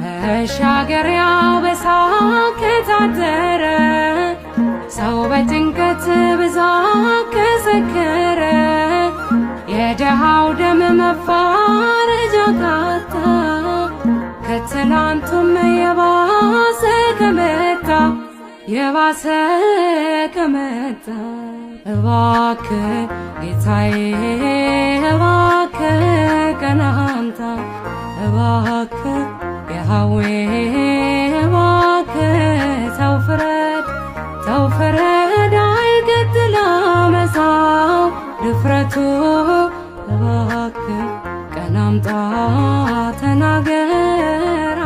መሻገሪያው በሳቅ ከታጠረ፣ ሰው በጭንቀት ብዛት ከሰከረ፣ የደሃው ደም መፋረጃ ካጣ፣ ከትላንቱም የባሰ ከመጣ፣ የባሰ ከመጣ፣ እባክህ ጌታዬ፣ እባክህ ቀና አምጣ፣ እባክህ ያህዌ፣ እባክህ ተው ፍረድ፣ ተው ፍረድ፣ አይቀጥል አመፃው ድፍረቱ፣ እባክህ ቀና አምጣ፣ ተናገር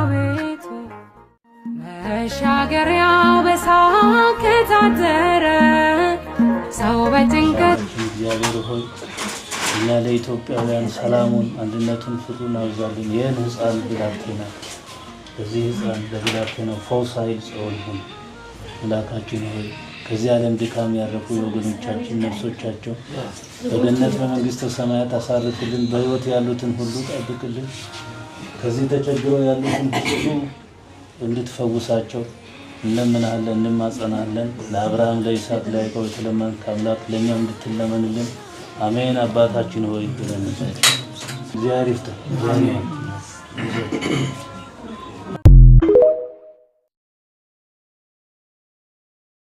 አቤቱ። መሻገሪያው በሳቅ ከታጠረ፣ ሰው በጭንቀት እግዚአብሔር ሆይ፣ እኛ ለኢትዮጵያውያን ሰላሙን፣ አንድነቱን፣ ፍቅሩን አብዛልን። ይህን ሕፃን ብላቴና፣ ለዚህ ሕፃን ለብላቴናው ፈውስ፣ ኃይል፣ ጽዮን ሁን። አምላካችን ሆይ፣ ከዚህ ዓለም ድካም ያረፉ የወገኖቻችን ነፍሶቻቸው በገነት በመንግሥተ ሰማያት አሳርፍልን። በሕይወት ያሉትን ሁሉ ጠብቅልን። ከዚህ ተቸግረው ያሉትን ሁሉ እንድትፈውሳቸው እንለምንሃለን፣ እንማጸናለን። ለአብርሃም፣ ለይስሐቅ፣ ለያዕቆብ የተለመንክ አምላክ ለእኛም እንድትለመንልን አሜን። አባታችን ሆይ ብለን እንጸልይ። እግዚአብሔር ይፍታ። እግዚአብሔር ይባርክ።